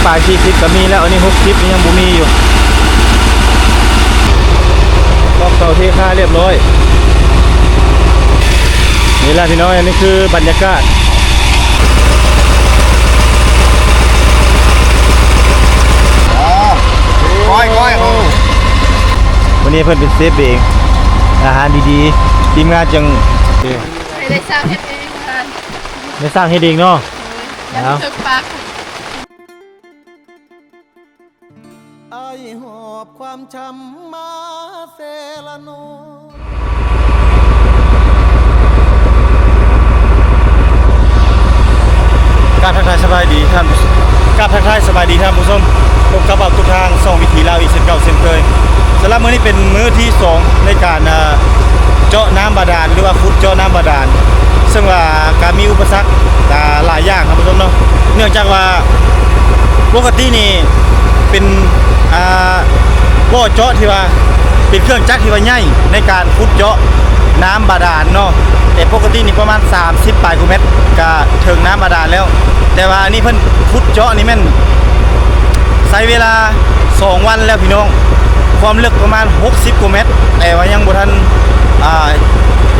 ປາຍ ສີ່ສິບກໍມີແລ້ວ, ອັນນີ້ ຫົກສິບ ນີ້ຍັງບໍ່ມີຢູ່. ຕອກເສົາເທຄານຮຽບຮ້ອຍ. ນີ້ແຫຼະພີ່ນ້ອງ, ອັນນີ້ຄືບັນຍາກາດ. ອໍ ກ້ອຍໆ ມື້ນີ້ເພິ່ນເປັນເຊຟເອງ, ອາຫານດີໆ ທີມງານຈັ່ງ ໃຫ້ໄດ້ສ້າງເຮັດເອງ ທ່ານ ໄດ້ສ້າງເຮັດເອງເນາະ. ໂດຍ ເອົາ ຢາກຖືກປາກ. ອ້າຍຫອບຄວາມຊ້ຳມາເຊລະໂນ. ກາບທັກທາຍສະບາຍດີທ່ານ, ກາບທັກທາຍສະບາຍດີທ່ານຜູ້ຊົມ, ພົບກັບເຮົາທຸກທາງຊ່ອງວິຖີລາວອີກເຊັ່ນເກົ່າເຊັ່ນເຄີຍ. ສຳລັບມື້ນີ້ເປັນມື້ທີສອງໃນການ ເອີ ເຈາະນ້ຳບາດານ ຫຼືວ່າຂຸດເຈາະນ້ຳບາດານ, ເຊິ່ງວ່າກໍມີອຸປະສັກ ອ່າ ຫຼາຍຢ່າງທ່ານຜູ້ຊົມເນາະ. ເນື່ອງຈາກວ່າປົກກະຕິນີ້ເປັນ ອ່າ ບໍ່ເຈາະທີ່ວ່າເປັນເຄື່ອງຈັກທີ່ວ່າໃຫຍ່ໃນການຂຸດເຈາະນ້ຳບາດານເນາະ, ແຕ່ປົກກະຕິນີ້ປະມານສາມສິບປາຍກວ່າແມັດກະເຖິງນ້ຳບາດານແລ້ວ. ແຕ່ວ່າອັນນີ້ເພິ່ນຂຸດເຈາະນີ້ແມ່ນໃຊ້ເວລາສອງວັນແລ້ວພີ່ນ້ອງ, ຄວາມເລິກປະມານຫົກສິບກວ່າແມັດ, ແຕ່ວ່າຍັງບໍ່ທັນ ອ່າ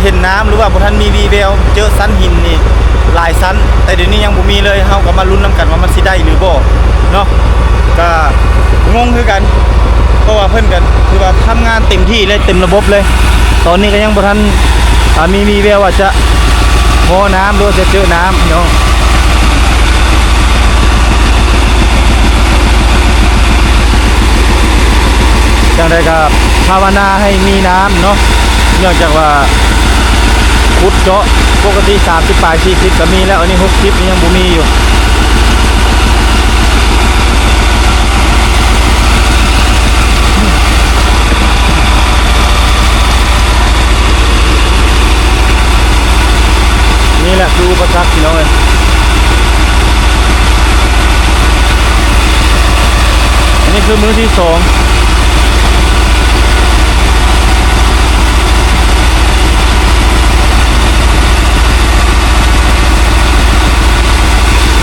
ເຫັນນ້ຳ ຫຼືວ່າບໍ່ທັນມີວີ່ແວວເຈີຊັ້ນຫີນນີ້ຫຼາຍຊັ້ນ, ແຕ່ດຽວນີ້ຍັງບໍ່ມີເລີຍ. ເຮົາກໍມາລຸ້ນນຳກັນວ່າມັນຊິໄດ້ຫຼືບໍ່ເນາະ, ກໍງົງຄືກັນ ເພາະວ່າເພິ່ນກໍຖືວ່າທຳງານເຕັມທີ່ເລີຍ ເຕັມລະບົບເລີຍ. ຕອນນີ້ກໍຍັງບໍ່ທັນ ອ່າ ມີວີ່ແວວວ່າຈະພໍນ້ຳ ຫຼືວ່າຈະເຈີນ້ຳພີ່ນ້ອງ. ຈັ່ງໃດກໍພາວະນາໃຫ້ມີນ້ຳເນາະ, ເນື່ອງຈາກວ່າຂຸດເຈາະປົກກະຕິສາມສິບປາຍ ສີ່ສິບກໍມີແລ້ວ, ອັນນີ້ຫົກສິບນີ້ຍັງບໍ່ມີຢູ່. ນີ້ແຫຼະຄືອຸປະສັກພີ່ນ້ອງເອີຍ. ອັນນີ້ຄືມື້ທີສອງ.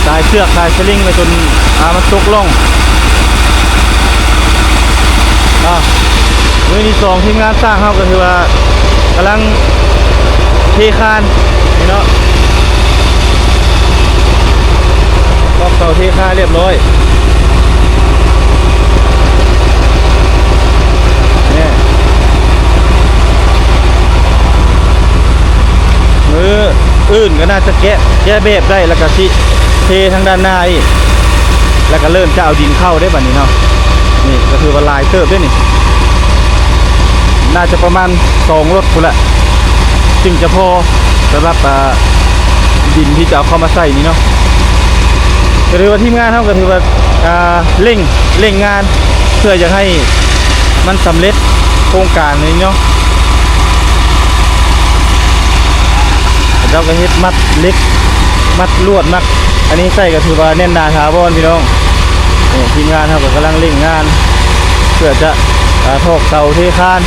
ສາຍເຊືອກ ສາຍສະລິງໄປຈົນ ອ່າ ມັນຕົກລ່ອງ. ອ່າ ມື້ທີສອງ ທີມງານຊ່າງເຮົາກໍຖືວ່າກຳລັງເທຄານນີ້ເນາະ, ຕອກເສົາເທຄານຮຽບຮ້ອຍ. ນີ້ ມື້ອື່ນກໍໜ້າຈະແກະ ແກະແບບໄດ້ ແລ້ວກໍຊິເທທາງດ້ານໜ້າອີກ ແລ້ວກໍເລີ່ມຈະເອົາດິນເຂົ້າເດ້ບັດນີ້ເນາະ. ນີ້ກໍຖືວ່າຫຼາຍເຕີບເດ້ນີ້, ໜ້າຈະປະມານສອງລົດພຸ້ນແຫຼະ ຈຶ່ງຈະພໍສຳລັບ ອ່າ ດິນທີ່ຈະເອົາເຂົ້າມາໃສ່ນີ້ເນາະ. ກໍຖືວ່າທີມງານເຮົາກໍຖືວ່າ ອ່າ ເລັ່ງ ເລັ່ງງານ ເພື່ອຢາກໃຫ້ມັນສຳເລັດໂຄງການນີ້ເນາະ. ເຂົາເຈົ້າກໍເຮັດມັດເຫຼັກ ມັດລວດ ມັດອັນນີ້ໃສ່ ກໍຖືວ່າແໜ້ນໜາຖາວອນພີ່ນ້ອງ. ນີ້ ທີມງານເຮົາກໍກຳລັງເລັ່ງງານ ເພື່ອຈະ ອ່າ ຖອກເສົາເທຄານ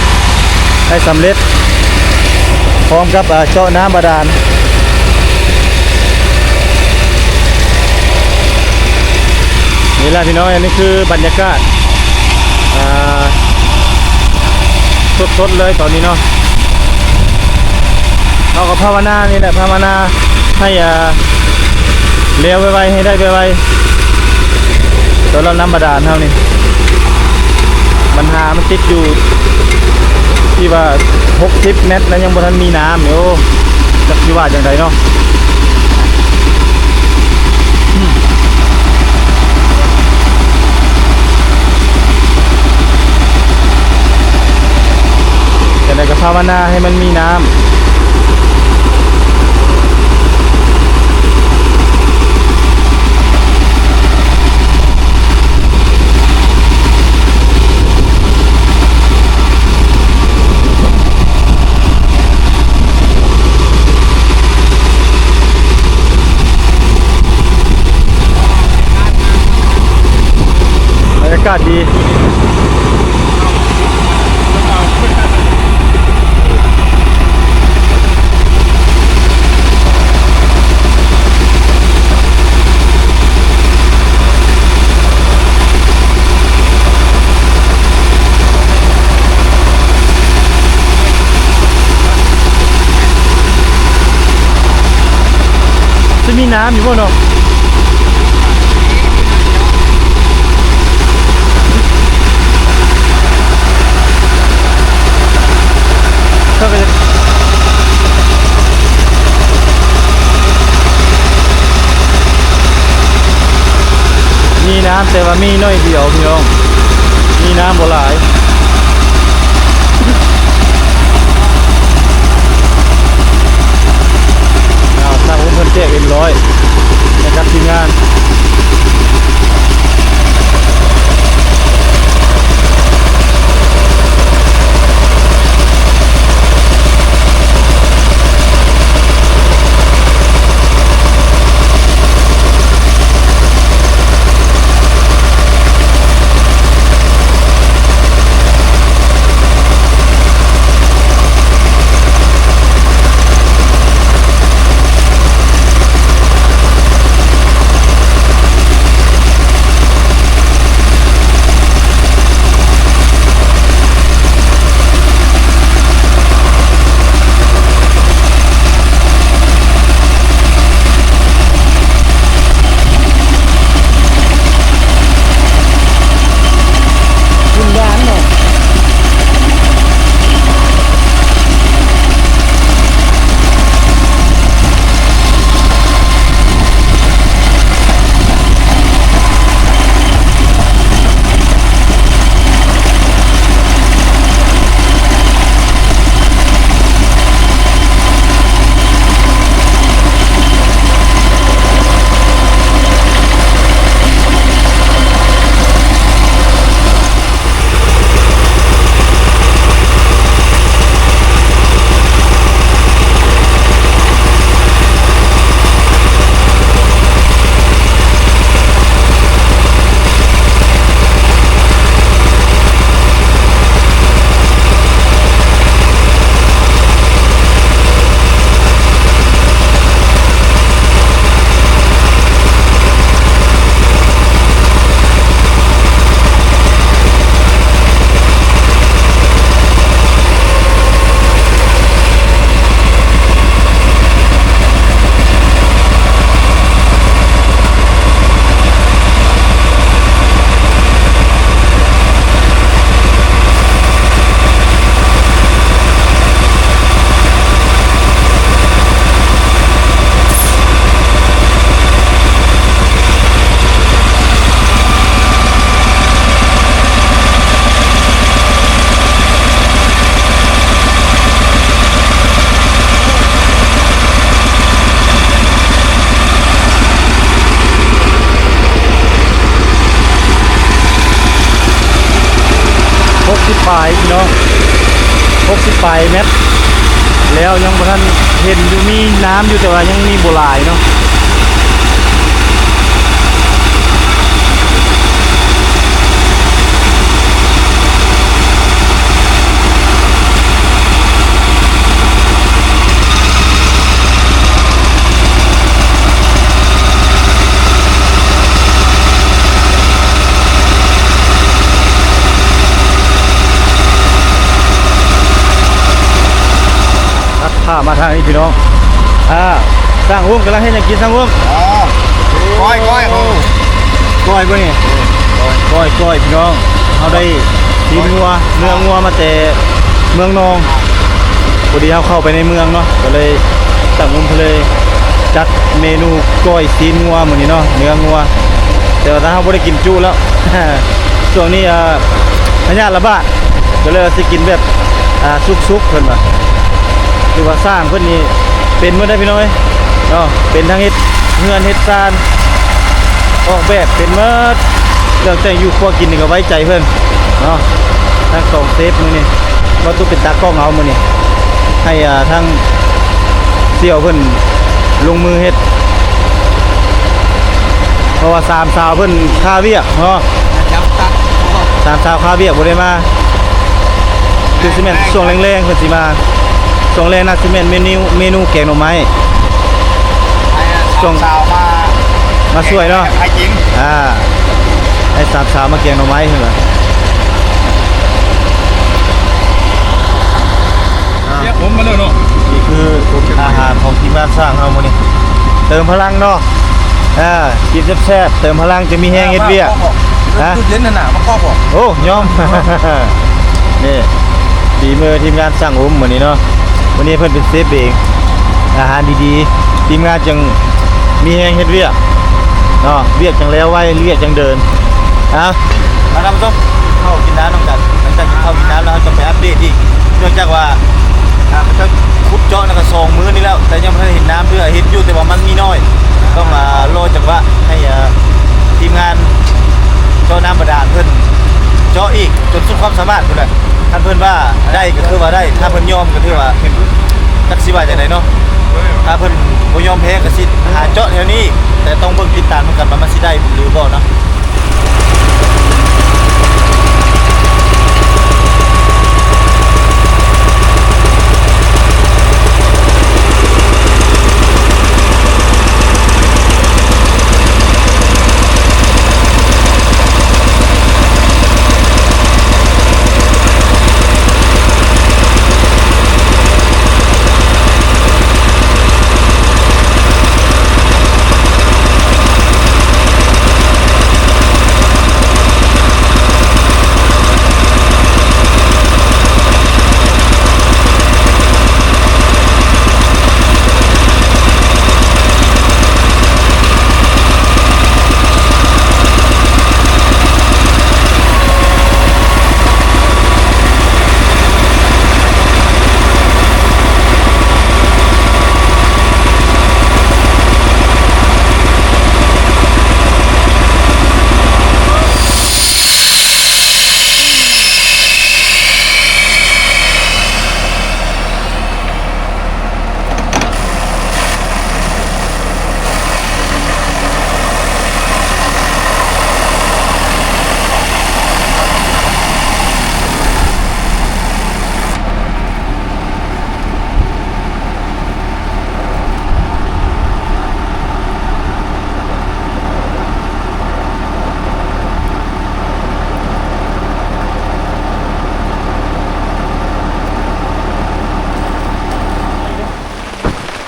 ໃຫ້ສຳເລັດ ພ້ອມກັບ ອ່າ ເຈາະນ້ຳບາດານ. ນີ້ແຫຼະພີ່ນ້ອງ, ອັນນີ້ຄືບັນຍາກາດ ອ່າ ສົດໆເລີຍຕອນນີ້ເນາະ. ເຮົາກໍພາວະນານີ້ແຫຼະ, ພາວະນາໃຫ້ ອ່າ ແລ້ວໄວໆ ໃຫ້ໄດ້ໄວໆ. ສຳລັບນ້ຳບາດານເຮົານີ້ ບັນຫາມັນຕິດຢູ່ທີ່ວ່າຫົກສິບແມັດ ແລ້ວຍັງບໍ່ທັນມີນ້ຳຢູ່. ຈັກຊິວ່າຈັ່ງໃດເນາະ. ຈັ່ງໃດກໍພາວະນາໃຫ້ມັນມີນ້ຳ. ບັນຍາກາດດີ. ເ ນ້ຳຢູ່ບໍ່ເນາະ? ມີນ້ຳ ແຕ່ວ່າມີໜ້ອຍດຽວພີ່ນ້ອງ ມີນ້ຳບໍ່ຫຼາຍ. ເອົາ ຊ່າງອຸ້ມເພິ່ນແຈກເອັມຮ້ອຍໃຫ້ກັບທີມງານ. ຫົກສິບປາຍພີ່ນ້ອງ ຫົກສິບປາຍແມັດ ແລ້ວຍັງບໍ່ທັນເຫັນຢູ່ ມີນ້ຳຢູ່ ແຕ່ວ່າຍັງມີບໍ່ຫຼາຍເນາະ. ຕັດພາບມາທາງນີ້ພີ່ນ້ອງ ອ່າ ຊ່າງອຸ້ມກຳລັງເຮັດຫຍັງກິນ ຊ່າງອຸ້ມ? ອໍ ກ້ອຍ ກ້ອຍ ກ້ອຍບໍ່ນີ້? ກ້ອຍ ກ້ອຍ ພີ່ນ້ອງ ເຮົາໄດ້ຊີ້ນງົວ ເນື້ອງົວມາແຕ່ເມືອງນອງ ພໍດີເຮົາເຂົ້າໄປໃນເມືອງເນາະ ກໍເລີຍ ຊ່າງອຸ້ມເພິ່ນເລີຍຈັດເມນູກ້ອຍຊີ້ນງົວມື້ນີ້ເນາະ ເນື້ອງົວ ແຕ່ວ່າຖ້າເຮົາບໍ່ໄດ້ກິນຈຸແລ້ວ ຊ່ວງນີ້ ອ່າ ພະຍາດລະບາດ ກໍເລີຍວ່າຊິກິນແບບ ອ່າ ສຸກໆ ເພິ່ນວ່າ ຖືວ່າຊ່າງເພິ່ນນີ້ເປັນໝົດເດ້ພີ່ນ້ອງເອີຍເນາະ ເປັນທັງເຮັດເຮືອນເຮັດຊານ ອອກແບບເປັນໝົດ ເລື່ອງແຕ່ງຢູ່ຄົວກິນນີ້ກໍໄວ້ໃຈເພິ່ນເນາະ. ທັງສອງເຊຟມື້ນີ້ ບໍ່ຕຸເປັນຕາກ້ອງເອົາມື້ນີ້ ໃຫ້ ອ່າ ທາງສ່ຽວເພິ່ນລົງມືເຮັດ ເພາະວ່າສາມສາວເພິ່ນຄາວຽກເນາະ ສາມສາວຄາວຽກບໍ່ໄດ້ມາ ຄືຊິແມ່ນຊ່ວງແລງໆເພິ່ນຊິມາ ຊ່ວງແລງໜ້າຊິແມ່ນເມນູ ເມນູແກງໜໍ່ໄມ້ ໃຫ້ສາມສາວມາ ມາຊ່ວຍເນາະ ໃຫ້ກິນ ອ່າ ໃຫ້ສາມສາວມາແກງໜໍ່ໄມ້ເພິ່ນວ່າ ອ່າ ເຊຟຜົມມາເລີຍເນາະ ນີ້ຄືອາຫານຂອງທີມງານຊ່າງເຮົາມື້ນີ້. ເຕີມພະລັງເນາະ ເອີ ກິນແຊບໆ ເຕີມພະລັງ ຈະມີແຮງເຮັດວຽກ. ຮະ? ຕູ້ເຢັນຫັ້ນນະ ມາຄອບອອກ. ໂອ້ ຍອມ. ນີ້ ຝີມືທີມງານຊ່າງອຸ້ມມື້ນີ້ເນາະ ມື້ນີ້ເພິ່ນເປັນເຊຟເອງ ອາຫານດີໆ ທີມງານຈັ່ງມີແຮງເຮັດວຽກເນາະ ວຽກຈັ່ງແລ້ວໄວ ວຽກຈັ່ງເດີນ. ເອົາ ມາທ່ານຜູ້ຊົມ ເຂົ້າກິນນ້ຳນຳກັນ ຫຼັງຈາກກິນເຂົ້າກິນນ້ຳແລ້ວ ເຮົາຈະໄປອັບເດດອີກ ເນື່ອງຈາກວ່າ ອ່າ ເຂົາເຈົ້າຂຸດເຈາະນັ້ນກະສອງມື້ນີ້ແລ້ວ ແຕ່ຍັງບໍ່ທັນເຫັນນ້ຳເທື່ອ ເຫັນຢູ່ແຕ່ວ່າມັນມີໜ້ອຍ ຕ້ອງ ອ່າ ລໍຈັງຫວະໃຫ້ ອ່າ ທີມງານເຈາະນ້ຳບາດານເພິ່ນເຈາະອີກຈົນສຸດຄວາມສາມາດພຸ້ນແຫຼະ. ຄັນເພິ່ນວ່າໄດ້ກະຄືວ່າໄດ້ ຖ້າເພິ່ນຍອມກະຖືວ່າ ຈັກຊິວ່າຈັ່ງໃດເນາະ ຖ້າເພິ່ນບໍ່ຍອມແພ້ກະຊິຫາເຈາະແຖວນີ້ ແຕ່ຕ້ອງເບິ່ງຕິດຕາມນຳກັນວ່າມັນຊິໄດ້ຫຼືບໍ່ເນາະ.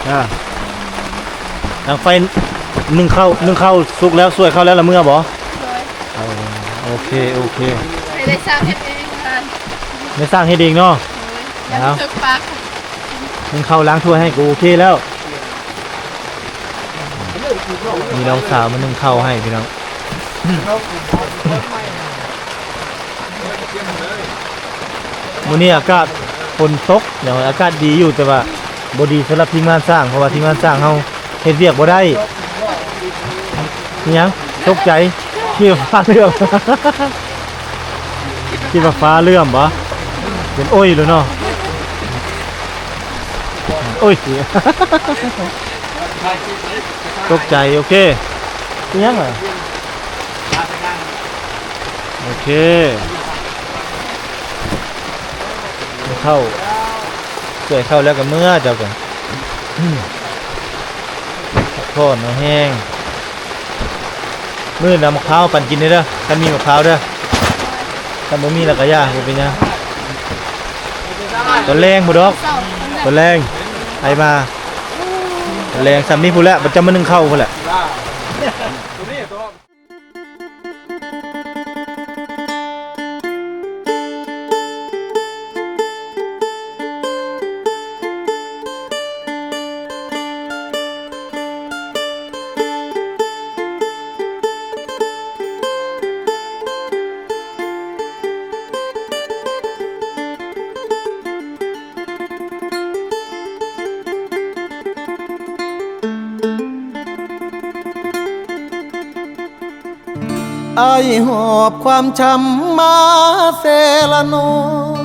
ອ່າ ດັງໄຟ ໜຶ້ງເຂົ້າ ໜຶ້ງເຂົ້າສຸກແລ້ວ ສວຍເຂົ້າແລ້ວລະເມືອບໍ່? ໂດຍ ເອົາ ໂອເຄ ໂອເຄ ໃຫ້ໄດ້ຊ່າງເຮັດເອງທ່ານ ໄດ້ຊ່າງເຮັດເອງເນາະ. ໂດຍ ເອົາ ຢາກເຖິກປາກ ໜຶ້ງເຂົ້າລ້າງຖ້ວຍໃຫ້ກະໂອເຄແລ້ວ. ມີນ້ອງສາວມາໜຶ້ງເຂົ້າໃຫ້ພີ່ນ້ອງ. ມື້ນີ້ອາກາດຝົນຕົກ ແນວ ອາກາດດີຢູ່ ແຕ່ວ່າບໍ່ດີສຳລັບທີມງານຊ່າງ ເພາະວ່າທີມງານຊ່າງເຮົາເຮັດວຽກບໍ່ໄດ້. ອີຫຍັງ? ຕົກໃຈ ຄິດວ່າຟ້າເຫຼື້ອມ ຄິດວ່າຟ້າເຫຼື້ອມບໍ? ເປັນໂອ້ຍໂລດເນາະ. ໂອ້ຍ ຕົກໃຈ. ໂອເຄ ອີຫຍັງລະ? ໂອເຄ ເຂົ້າ ຊ່ວຍເຂົ້າແລ້ວກະເມືອເຈົ້າກະ ພັກຜ່ອນເອົາແຮງ. ມື້ອື່ນເອົາໝາກພ້າວປັ່ນກິນເດີ ຄັນມີໝາກພ້າວເດີ ຄັນບໍ່ມີລະກະຢ່າ ບໍ່ເປັນຫຍັງ. ຕອນແລງພຸ້ນດອກ ຕອນແລງ ໄປມາ ຕອນແລງຊ່ຳນີ້ພຸ້ນແຫຼະ ບາດຈະມາໜຶ້ງເຂົ້າພຸ້ນແຫຼະ. ອ້າຍຫອບຄວາມຊ້ຳມາແຊລະນອງ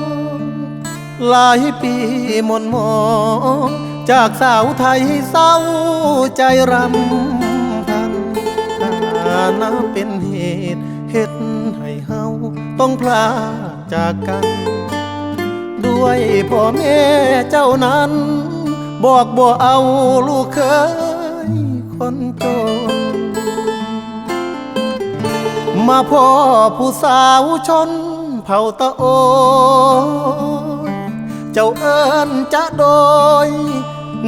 ຫຼາຍປີໝົ່ນໝອງ ຈາກສາວໄທເສົ້າໃຈຣຳພັນ ຖານະເປັນເຫດເຮັດໃຫ້ເຮົາຕ້ອງພລາກຈາກກັນ ດ້ວຍພໍ່ແມ່ເຈົ້ານັ້ນ ບອກບໍ່ເອົາລູກເຂີຍຄົນຈົນ ມາພໍ້ຜູ້ສາວຊົນເຜົ່າຕະໂອຍ ເຈົ້າເອີ້ນຈະໂດຍ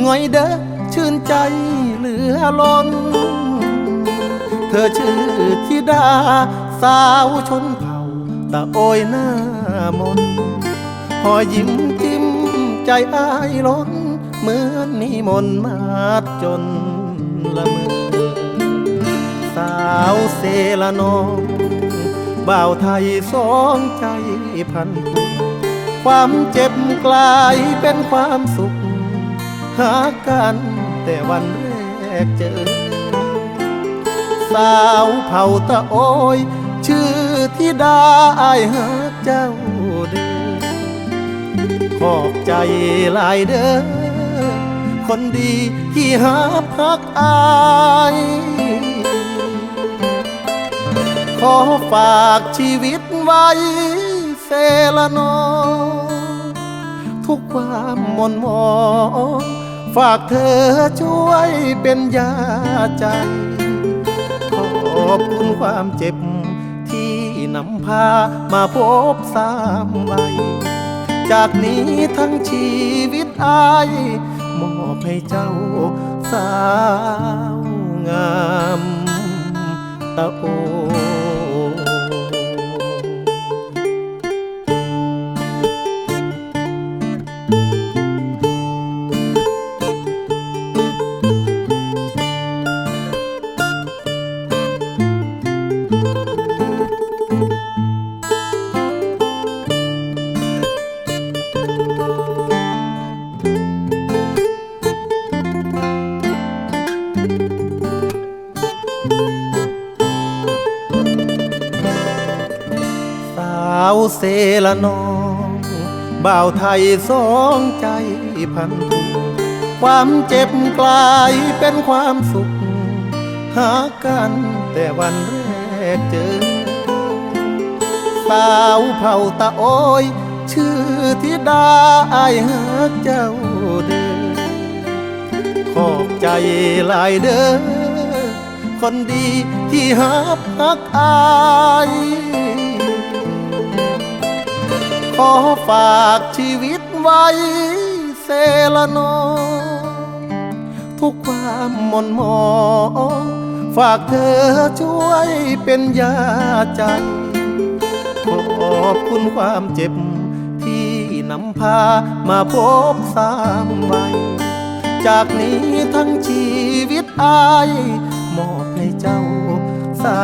ງ່ອຍເດີ ຊື່ນໃຈຫຼື ອລົ້ນ ເທີຊື່ທິດາສາວຊົນເຜົ່າຕະໂອຍໜ້າມົນ ຮອຍຍິ້ມຈິ້ມໃຈອ້າຍລົ້ນ ເໝືອນມີມົນມາດຈົນລະເມີ. ສາວເຊລະນອງ ບ່າວໄທສອງໃຈພັນຜູກ ຄວາມເຈັບກາຍເປັນຄວາມສຸກ ຫາກັນແຕ່ວັນແລກເຈີ. ສາວເຜົ່າຕະໂອຍ ຊື່ທິດາ ອ້າຍຮັກເຈົ້າເດີ ຂອບໃຈຫຼາຍເດີ ຄົນດີທີ່ຮັບຮັກອ້າຍ ຂໍຝາກຊີວິດໄວ້ເຊລະນອງ ທຸກຄວາມໝົ່ນໝອງ ຝາກເທີຊ່ວຍເປັນຢາໃຈ ຂອບຄຸນຄວາມເຈັບທີ່ນຳພາມາພົບຊ້ຳໄວ ຈາກນີ້ທັງຊີວິດອ້າຍ ມອບໃຫ້ເຈົ້າສາວງາມ ຕະໂອ. ສາວເຊລະນອງ ບ່າວໄທສອງໃຈພັນຜູກ ຄວາມເຈັບກາຍເປັນຄວາມສຸກ ຫາກັນແຕ່ວັນແລກເຈີ. ສາວເຜົ່າຕະໂອຍ ຊື່ທິດາ ອ້າຍຮັກເຈົ້າເດີ ຂອບໃຈຫຼາຍເດີ ຄົນດີທີ່ຮັບຮັກອ້າຍ ຂໍຝາກຊີວິດໄວ້ເຊລະນອງ ທຸກຄວາມໝົ່ນໝອງ ຝາກເທີຊ່ວຍເປັນຢາໃຈ ຂອບຄຸນຄວາມເຈັບທີ່ນຳພາມາພົບຊ້ຳໄວ ຈາກນີ້ທັງຊີວິດອ້າຍ ມອບໃຫ້ເຈົ້າສາ